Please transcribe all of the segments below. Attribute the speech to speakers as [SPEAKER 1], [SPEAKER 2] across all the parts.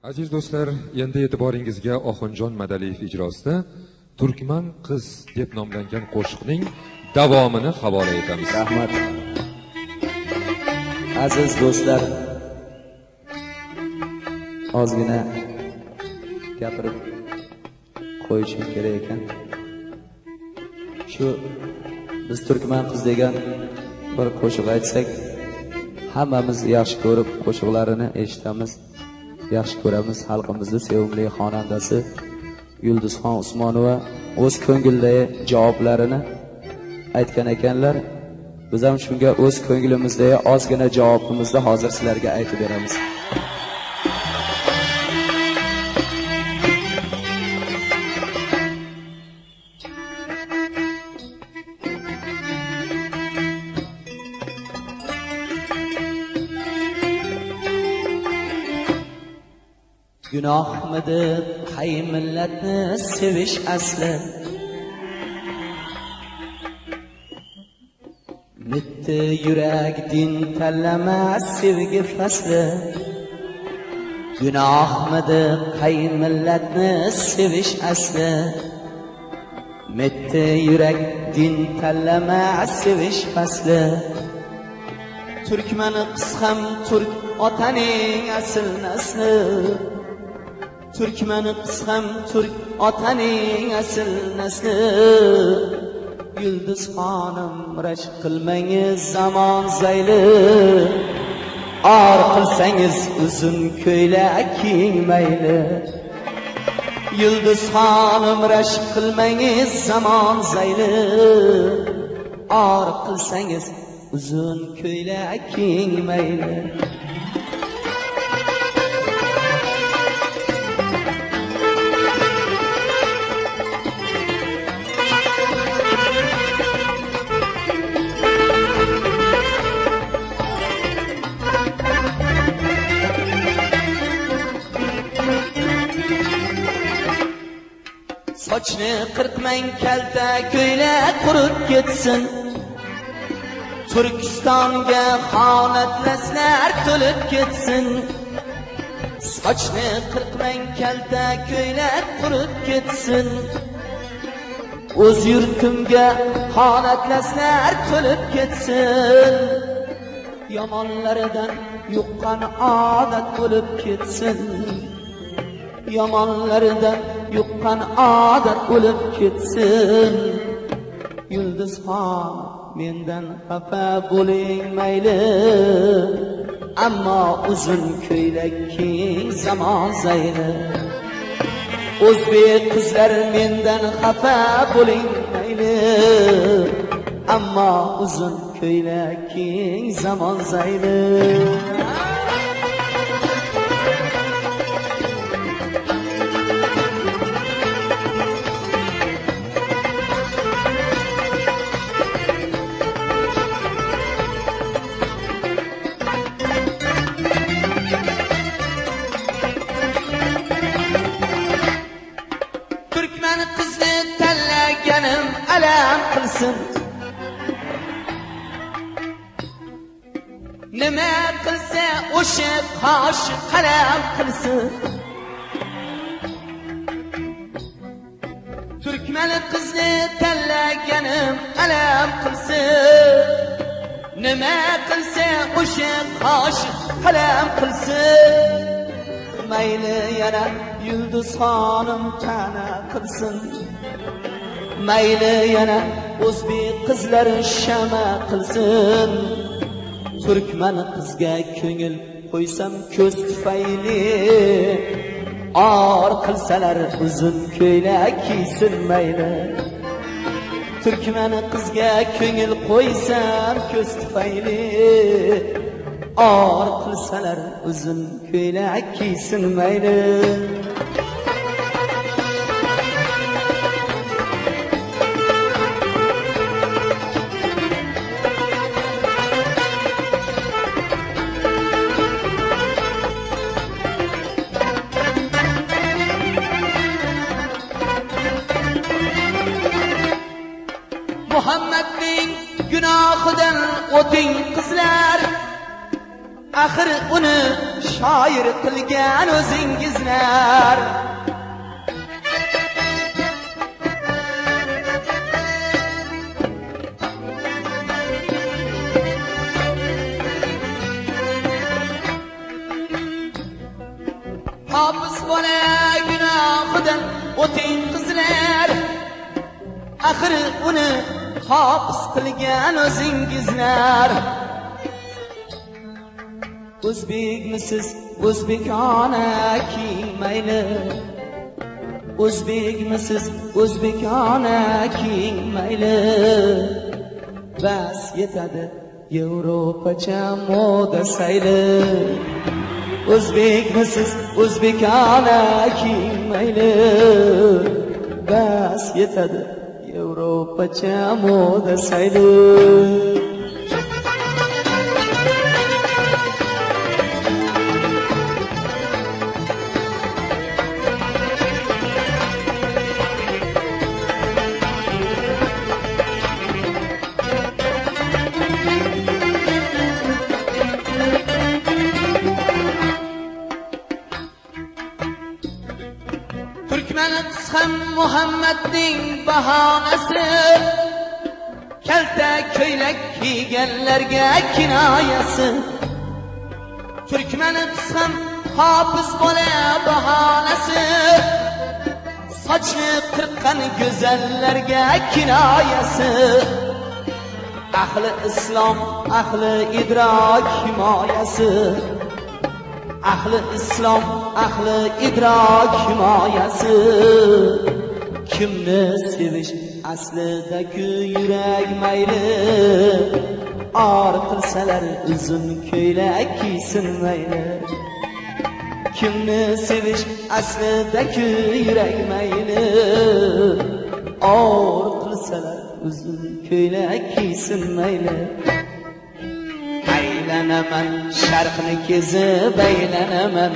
[SPEAKER 1] Aziz do'stlar, endi e'tiboringizga Oxunjon Madaliyev ijrosida Turkman qiz deb nomlangan qo'shiqning davomini havola etamiz.
[SPEAKER 2] Rahmat. Aziz do'stlar, ozgina gapirib qo'yishim kerak ekan. Shu biz Turkman qiz degan bir qo'shiq aytsak, hammamiz yaxshi ko'rib qo'shiqlarini eshitamiz, yaxshi ko'ramiz. Xalqimizni sevimli xonandasi Yulduzxon Usmonova o'z ko'ngildagi javoblarini aytgan ekanlar. Biz ham shunga o'z ko'nglimizdagi ozgina javobimizni hozir sizlarga aytib beramiz. Gunohmidi qay millatni sevish asli? Mitti yurak din tanlamas sevgi fasli. Gunohmidi qay millatni sevish asli? Mitti yurak din tanlamas sevish fasli. Turkmani qiz ham turk otaning asl nasli. Turkmani qiz ham turk otaning asl nasli. Yulduz xonim rashk qilmangiz zamon zayli. Or qilsangiz uzun ko'ylak kiying mayli. Yulduz xonim rashk qilmangiz zamon zayli. Or qilsangiz uzun ko'ylak kiying mayli. Sochni qirqmang kalta ko'ylak qurib ketsin. Turkistonga xonatlaslar to'lib ketsin. Sochni qirqmang kalta ko'ylak qurib ketsin. O'z yurtimga xonatlaslar to'lib ketsin. Yomonlaridan yuqqan odat bo'lib ketsin. Yomonlaridan yuqqan odat bo'lib ketsin. Yulduzxon mendan xafa bo'ling mayli, ammo uzun ko'ylak kiying zamon zayli. O'zbek qizlar mendan xafa bo'ling mayli, ammo uzun ko'ylak kiying zamon zayli. Turkman qizni tanlaganim alam qilsin. Nima qilsa o'sha qosh qalam qilsin. Turkman qizni tanlaganim alam qilsin. Nima qilsa o'sha qosh qalam qilsin. Mayli yana Yulduz xonim ta'na qilsin. Mayli yana o'zbek qizlari shama qilsin. Turkman qizga ko'ngil qo'ysam ko'z tufayli, or qilsalar uzun ko'ylak kiysin mayli. Turkman qizga ko'ngil qo'ysam ko'z tufayli, or qilsalar uzun ko'ylak kiysin mayli. Muhammadning gunohidan o'ting qizlar, Axir uni shoir qilgan o'zingizlar. Hofiz bola gunohidan o'ting qizlar, axir uni hofiz qilgan o'zingizlar. O'zbekmisiz o'zbekona kiymayli, o'zbekmisiz o'zbekona kiymayli. Bas yetadi Yevropacha moda sayli. O'zbekmisiz o'zbekona kiymayli, bas yetadi Yevropacha moda sayli. Turkman Muhammadning bahonasi, kalta ko'ylak kiyganlarga kinoyasi. Turkman ham hofiz bola bahonasi, sochni qirqqan go'zallarga kinoyasi. Ahli islom, ahli idrok himoyasi, ahli islom, ahli idrok himoyasi. Kimni sevish aslida-ku yurak mayli, or qilsalar uzun ko'ylak kiysin mayli. Kimni sevish aslida-ku yurak mayli, or qilsalar uzun ko'ylak kiysin mayli. Aylanaman sharqni kezib aylanaman,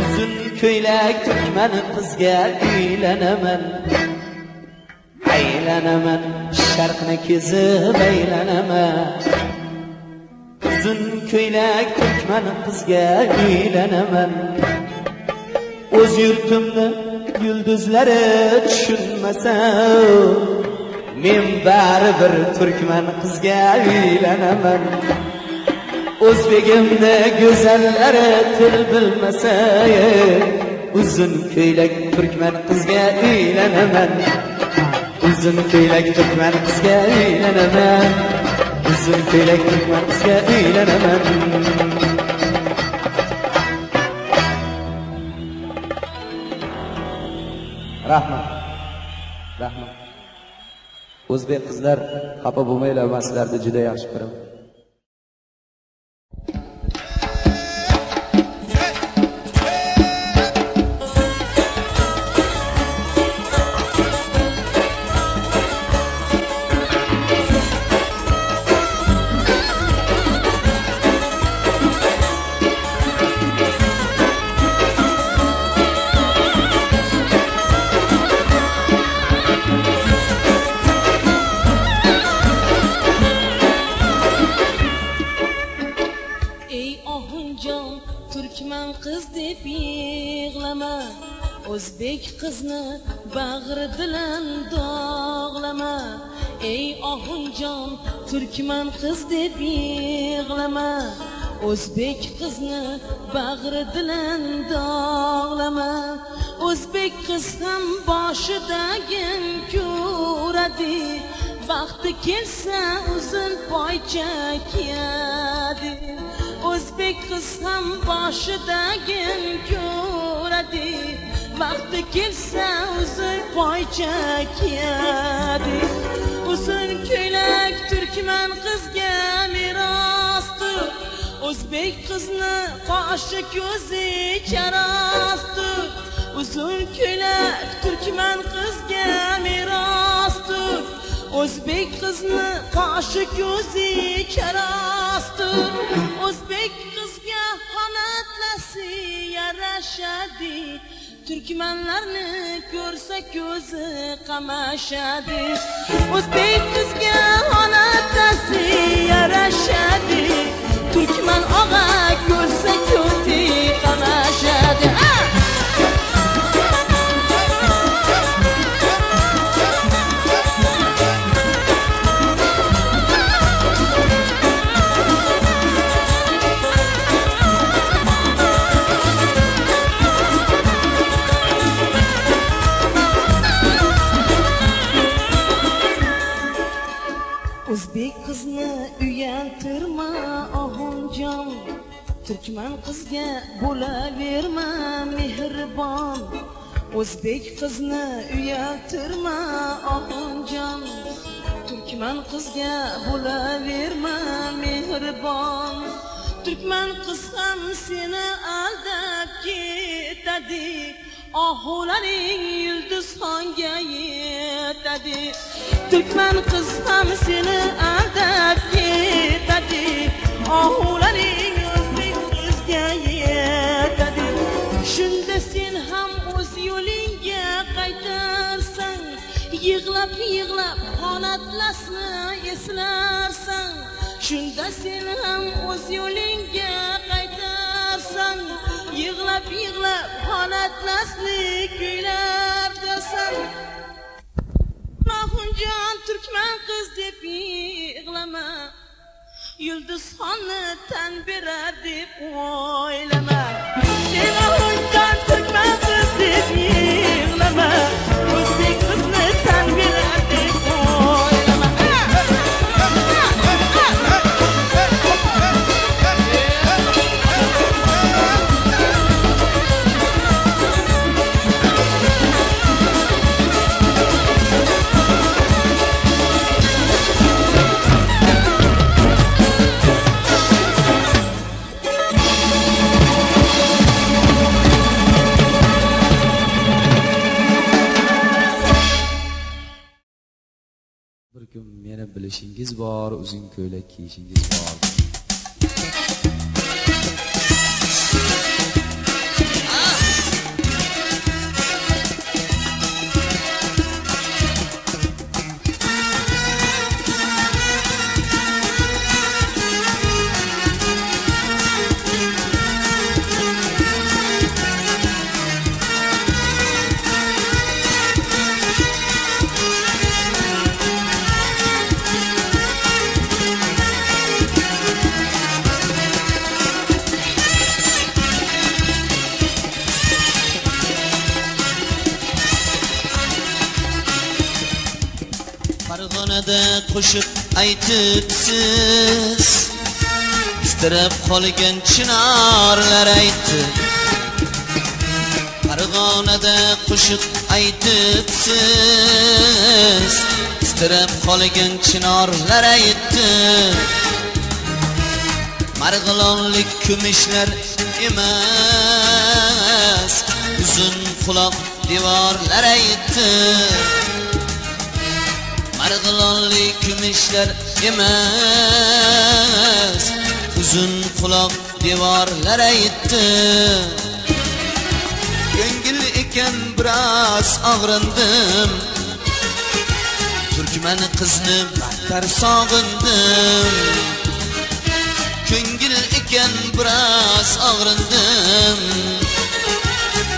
[SPEAKER 2] uzun ko'ylak turkman qizga uylanaman. Aylanaman sharqni kezib aylanaman, uzun ko'ylak turkman qizga uylanaman. O'z yurtimni yulduzlari tushunmasa, men baribir turkman qizga uylanaman. O'zbegimni go'zallari til bilmasa, uzun ko'ylak turkman qizga uylanaman. Uzun ko'ylak turkman qizga uylanaman. Uzun ko'ylak turkman qizga uylanaman. Rahmat. Rahmat. O'zbek qizlar xafa bo'lmanglar, men sizlarni juda yaxshi ko'raman.
[SPEAKER 3] O'zbek qizni bag'ri bilan dog'lama, ey Oxunjon, turkman qiz deb yig'lama. O'zbek qizni bag'ri bilan dog'lama. O'zbek qiz ham boshidagin ko'radi, vaqti kelsa uzun poycha kiyadi. O'zbek qiz ham boshidagin ko'radi, vaqti kelsa uzun poycha kiyadi. Uzun ko'ylak turkman qizga merosdir, o'zbek qizni qoshi ko'zi charosdir. Uzun ko'ylak turkman qizga merosdir, o'zbek qizni qoshi ko'zi charosdir. O'zbek qizga xonatlasi yarashadi, turkmanlarni ko'rsa ko'zi qamashadi. O'zbek qizga xonatlasi yarashadi, Turkman og'a ko'rsa ko'ti qamashadi. O'zbek qizni uyaltirma Oxunjon, Turkman qizga bo'laverma mehribon. O'zbek qizni uyaltirma Oxunjon, Turkman qizga bo'laverma mehribon. Turkman qiz ham seni aldab ketadi, ohularing Yulduzxonga yetadi. Turkman qiz ham seni aldab ketadi, ohularing o'zbek qizga yetadi. Shunda sen ham o'z yo'lingga qaytarsan, yig'lab yig'lab xonatlasni eslarsan. Shunda sen ham o'z yo'lingga qaytarsan, yig'lab yig'lab xonatlasni kuylarsan. Oxunjon Turkman qiz deb yig'lama, Yulduzxonni tan berar deb o'ylama. Sen Oxunjon Turkman qiz deb yig'lama, o'zbek qizni tan berar deb o'ylama.
[SPEAKER 2] Bir kun meni bilishingiz bor, uzun ko'ylak kiyishingiz bor.
[SPEAKER 4] Farg'onada qo'shiq aytibsiz, titrab qolgan chinorlar aytdi. Farg'onada qo'shiq aytibsiz, titrab qolgan chinorlar aytdi. Marg'ilonlik kumushlar emas, uzun quloq devorlar aytdi. Marg'ilonlik kumushlar emas, uzun quloq devorlar aytdi. Ko'ngil ekan biroz og'rindim, Turkman qizni battar sog'indim. Ko'ngil ekan biroz og'rindim,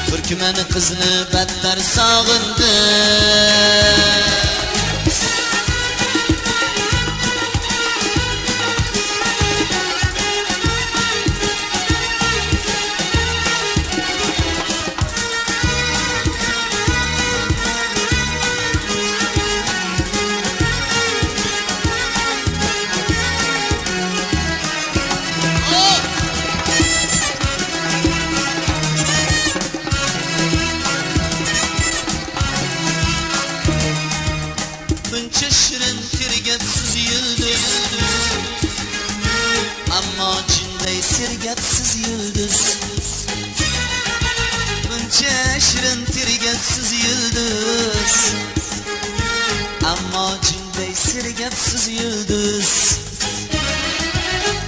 [SPEAKER 4] Turkman qizni battar sog'indim. Buncha shirin tergapsiz yulduz, ammo jinday sergapsiz yulduz. Buncha shirin tergapsiz yulduz, ammo jinday sergapsiz yulduz.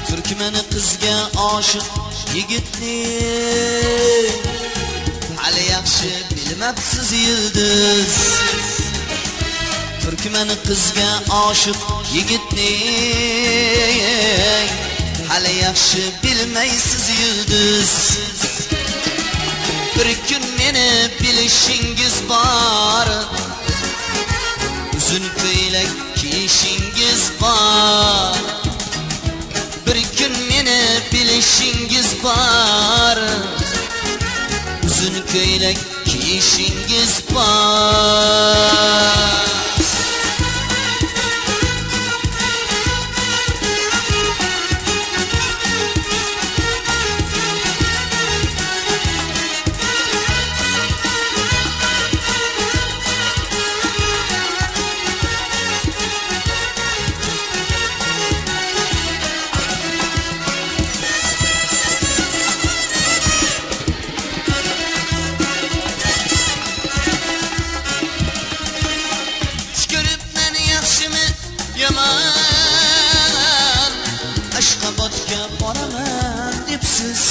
[SPEAKER 4] Turkman qizga oshiq yigitning hali yaxshi bilmabsiz yulduz. Turkman qizga oshiq yigitning Hali yaxshi bilmaysiz yulduz. Bir kun meni bilishingiz bor, uzun ko'ylak kiyishingiz bor. Bir kun meni bilishingiz bor, uzun ko'ylak kiyishingiz bor. Yaman Ashxobodga boraman debsiz.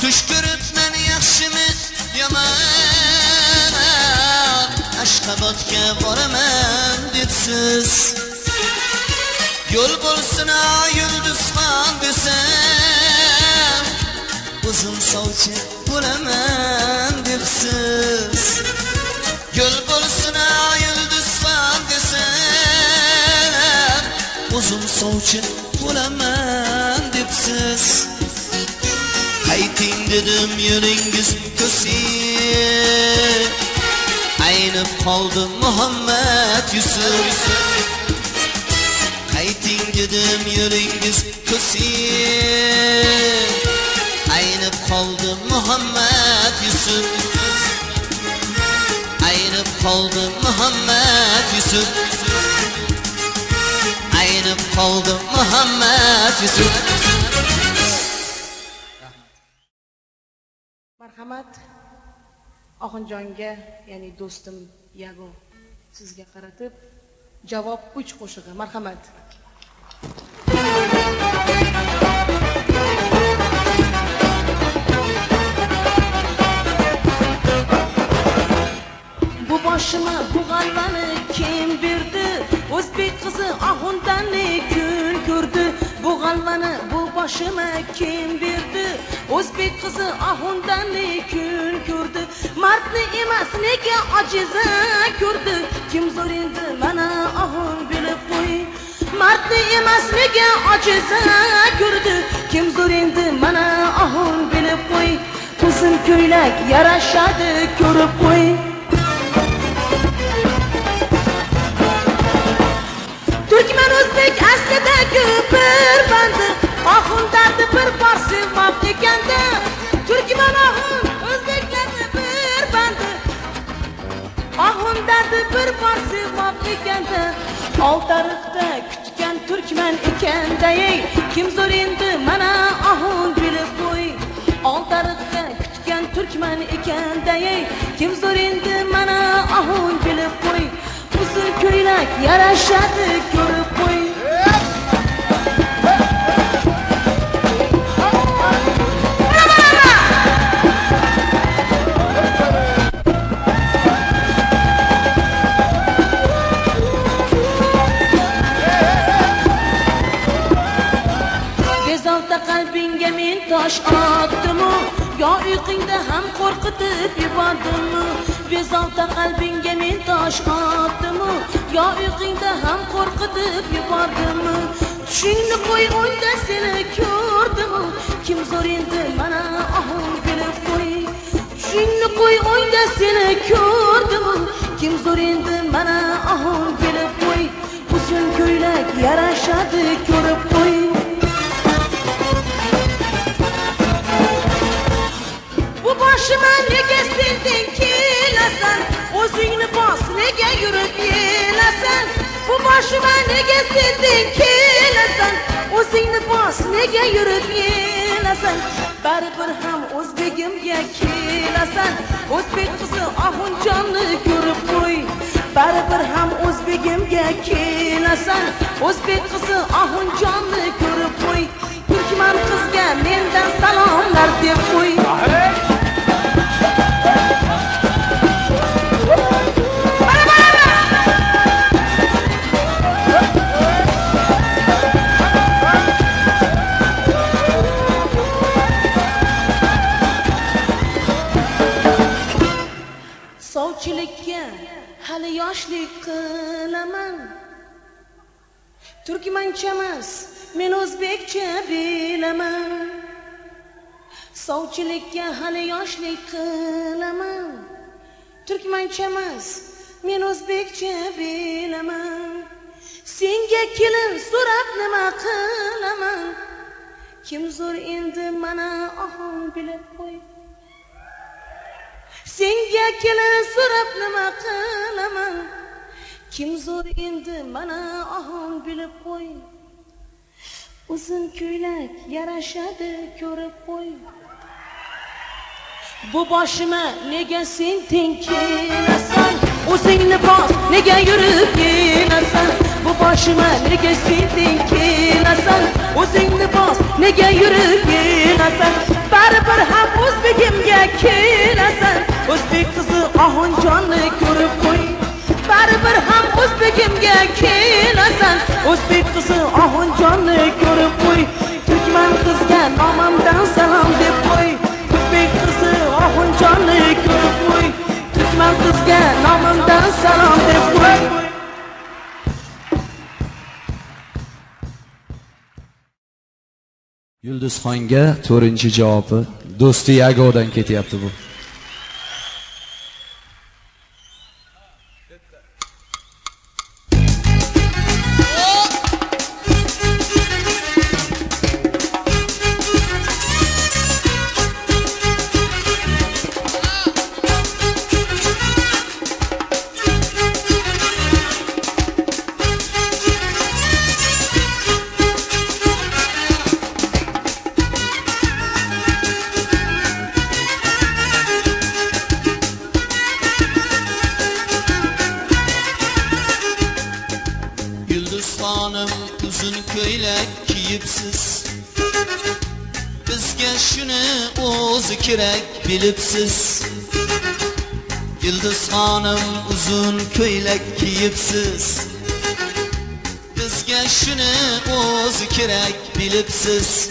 [SPEAKER 4] Tush ko'ribman yaxshimi yomon, Ashxobodga boraman debsiz. Yo'l bo'lsin yulduzxon desam, o'zim sovchi bo'laman debsiz. Yo'l bo'lsin yulduzxon desam, o'zim sovchi bo'laman debsiz. Qayting dedim yo'lingiz ko'sin, aynib qoldi Muhammad Yusuf. Qayting dedim yo'lingiz ko'sin, aynib qoldi Muhammad Yusuf. Aynib qoldi Muhammad Yusuf. Aynib qoldi Muhammad Yusuf.
[SPEAKER 5] Marhamat Oxunjonga, ya'ni do'stim Yago sizga qaratib javob 3 qo'shig'i. Marhamat. Bu boshima bu g'alvani kim berdi? O'zbek qizi Oxundan ne kun ko'rdi? Bu g'alvani bu boshima kim berdi? O'zbek qizi Oxundan ne kun ko'rdi? Mardni emas nega ojiza ko'rdi? Kim zo'r endi mana Oxun bilib qo'y. Mardni emas nega ojiza ko'rdi? Kim zo'r endi mana Oxun bilib qo'y. Uzun ko'ylak yarashadi ko'rib qo'y. Turkman o'zbek aslidagi bir bandi, Oxun dardi bir bor sevmoq ekanda. Turkman Oxun o'zbeklarni bir bandi, Oxun dardi bir bor sevmoq ekanda. Oltariqda kutgan turkman ekanda, ey kim zo'r endi mana Oxun bilib qo'y. Oltariqda kutgan turkman ekanda, ey kim zo'r endi mana Oxun bilib qo'y. Uzun ko'ylak yarashadi ko'rib qo'y. Bezovta qalbingga men tosh otdimu, yo uyqingda ham qo'rqitib yubordimmi? Bezovta qalbingga men tosh otdimu, yo uyqingda ham qo'rqitib yubordimmi? Tushingni qo'y unda seni ko'rdimu, kim zo'r endi mana Oxun bilib qo'y. Tushingni qo'y unda seni ko'rdimu, kim zo'r endi mana Oxun bilib qo'y. Uzun ko'ylak yarashadi ko'rib qo'y. Bu boshima nega sendin kelasan? O'zingni bos nega yurib yelasan? Bu boshima nega sendin kelasan? O'zingni bos nega yurib yelasan? Baribir ham o'zbegimga kelasan. O'zbek qizi Oxunjonni ko'rib qo'y. Baribir ham o'zbegimga kelasan. O'zbek qizi Oxunjonni ko'rib qo'y. Turkman qizga mendan salomlar deb qo'y. hali yoshlik qilaman. Turkmancha emas, men o'zbekcha bilaman. Sovchilikka hali yoshlik qilaman. Turkmancha emas, men o'zbekcha bilaman. Senga kelin so'rab nima qilaman? Kim zo'r endi mana ohon bilib qo'y. Senga kelin so'rab nima qilaman? Kim zo'r endi mana ohon bilib qo'y. Uzun ko'ylak yarashadi ko'rib qo'y. Bu boshima nega sen teng kelasan? O'zingni bos, nega yurib kelasan? Bu boshima nega sen teng kelasan? O'zingni bos, nega yurib kelasan? Baribir ham o'zbegimga kelasan. O'zbek qizi Oxunjonni ko'rib qo'y. Baribir ham o'zbegimga kelasan. O'zbek qizi Oxunjonni ko'rib qo'y. Turkman qizga nomimdan salom deb qo'y. O'zbek qizi Oxunjonni ko'rib qo'y. Turkman qizga nomimdan salom deb qo'y.
[SPEAKER 2] Yulduzxonga 4-javobi do'sti Yagodan ketyapti bu.
[SPEAKER 4] Bilipsiz Yıldız Hanım uzun köylek kiyipsiz. Bizga shuni o'zi kerak bilipsiz.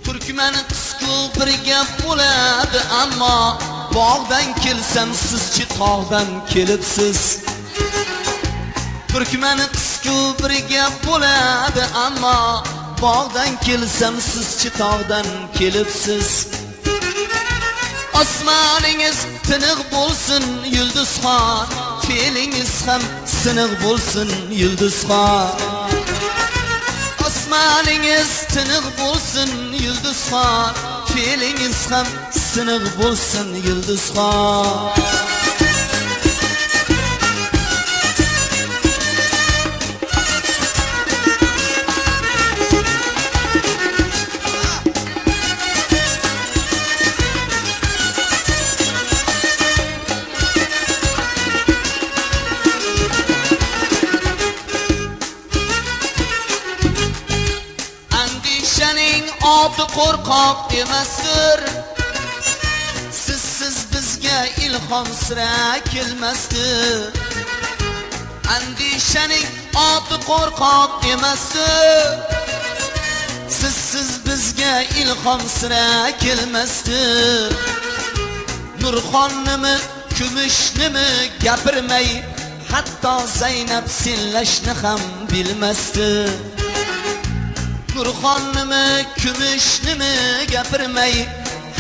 [SPEAKER 4] Turkman qizku bir gap bo'ladi, ammo bog'dan kelsam sizchi tog'dan kelibsiz. Turkman qizku bir gap bo'ladi, ammo bog'dan kelsam sizchi tog'dan kelibsiz. Osmoningiz tiniq bo'lsin Yulduzxon, fe'lingiz ham siniq bo'lsin Yulduzxon. Osmoningiz tiniq bo'lsin Yulduzxon, fe'lingiz ham siniq bo'lsin Yulduzxon. Qo'rqoq emasdir, sizsiz bizga ilhom sira kelmasdir. Andishaning oti qo'rqoq emasdir, sizsiz bizga ilhom sira kelmasdir. Nurxonnimi, kumushnimi gapirmay, hatto Zaynab senlashni ham bilmasdi. Nurxonnimi, kumushnimi gapirmay,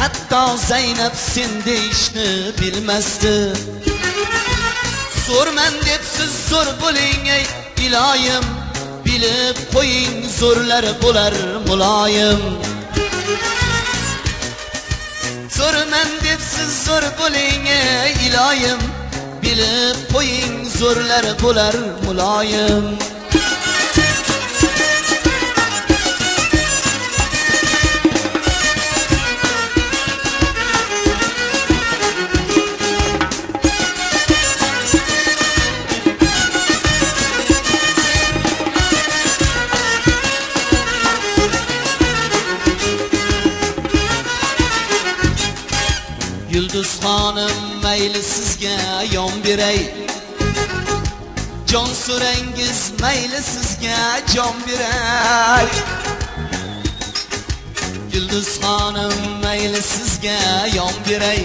[SPEAKER 4] hatto Zaynab sen deyishni bilmasdi. Zo'rman deb siz zo'r bo'ling ey iloyim, bilib qo'ying zo'rlar bo'lar muloyim. Zo'rman deb siz zo'r bo'ling ey iloyim, bilib qo'ying zo'rlar bo'lar muloyim. Yulduz xonim mayli sizga yon beray, jon so'rangiz mayli sizga jon beray. Yulduz xonim mayli sizga yon beray,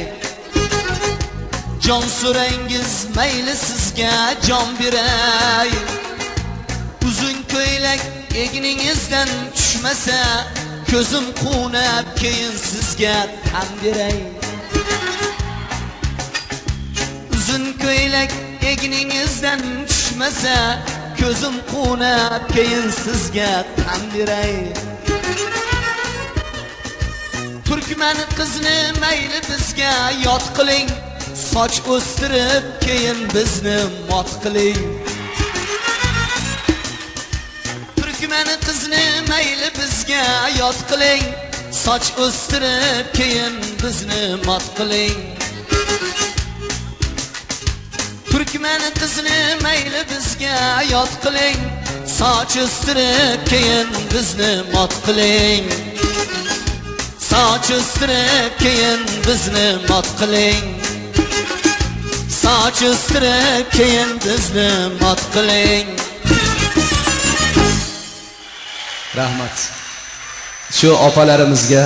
[SPEAKER 4] Jon so'rangiz mayli sizga jon beray. Uzun ko'ylak egningizdan tushmasa, ko'zim quvnab keyin sizga tan beray. Uzun ko'ylak egningizdan tushmasa, ko'zim quvnab keyin sizga tan beray. Turkman qizni mayli bizga yot qiling, soch o'stirib keyin bizni mot qiling. Turkman qizni mayli bizga yot qiling, soch o'stirib keyin bizni mot qiling. Turkman qizni mayli bizga yot qiling, soch o'stirib keyin bizni mot qiling. Soch o'stirib keyin bizni mot qiling. Soch o'stirib keyin bizni mot qiling.
[SPEAKER 2] Rahmat. Shu opalarimizga,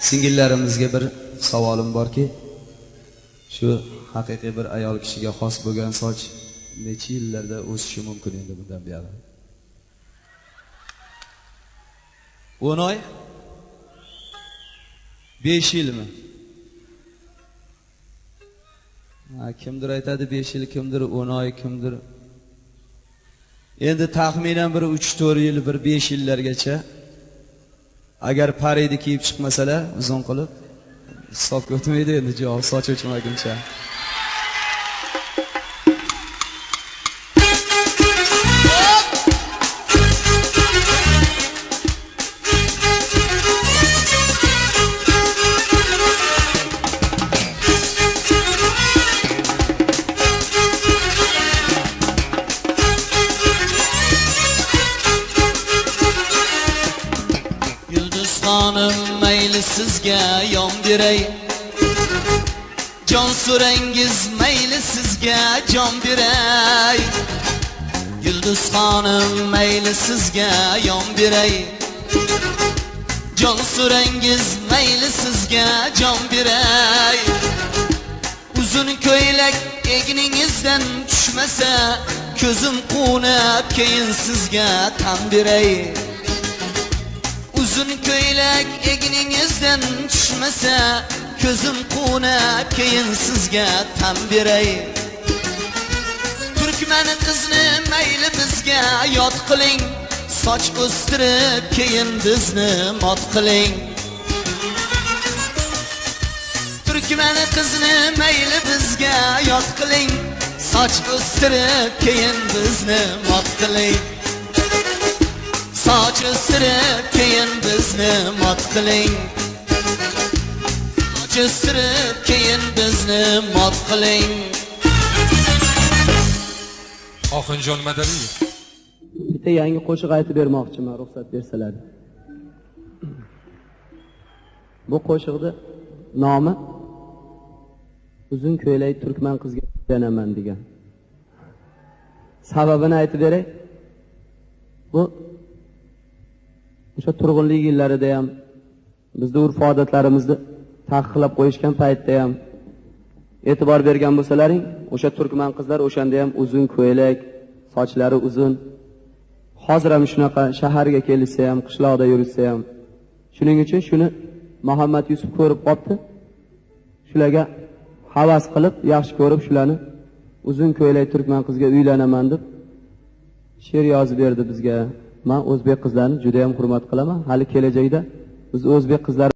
[SPEAKER 2] singillarimizga bir savolim borki, shu haqiqiy bir ayol kishiga xos bo'lgan soch necha yillarda o'sishi mumkin endi bundan buyog'i? 10 oy? 5 yilmi? Ha, kimdir aytadi 5 yil, kimdir 10 oy, kimdir. Endi taxminan bir 3-4 yil, bir 5 yillargacha agar paridi kiyib chiqmasalar uzun qilib hisobga o'tmaydi endi javob soch o'chmaguncha.
[SPEAKER 4] Mayli sizga yon beray, jon so'rangiz mayli sizga jon beray. Yulduz xonim mayli sizga yon beray, jon so'rangiz mayli sizga jon beray. Uzun ko'ylak egningizdan tushmasa, ko'zim quvnab keyin sizga tan beray. Uzun ko'ylak egningizdan tushmasa, ko'zim quvnab keyin sizga tan beray. Turkman qizni mayli bizga yot qiling, soch o'stirib keyin bizni mot qiling. Turkman qizni mayli bizga yot qiling, soch o'stirib keyin bizni mot qiling. Soch o'stirib keyin bizni mot qiling. Soch o'stirib keyin bizni mot qiling.
[SPEAKER 1] Oxunjon Madaliyev.
[SPEAKER 2] Bitta yangi qo'shiq aytib bermoqchiman, ruxsat bersalar. Bu qo'shiqning nomi Uzun ko'ylak turkman qizga uylanaman degan. Sababini aytib beray. Bu o'sha turg'unlik yillarida ham bizda urf odatlarimizni taqiqlab qo'yishgan paytda ham e'tibor bergan bo'lsalaring, o'sha turkman qizlar o'shanda ham uzun ko'ylak, sochlari uzun. Hozir ham shunaqa shaharga kelsa ham, qishloqda yursa ham. Shuning uchun shuni Muhammad Yusuf ko'rib qopti. Shularga havas qilib, yaxshi ko'rib shularni uzun ko'ylak turkman qizga uylanaman deb she'r yozib berdi bizga. Men o'zbek qizlarini juda ham hurmat qilaman. Hali kelajakda biz o'zbek qizlari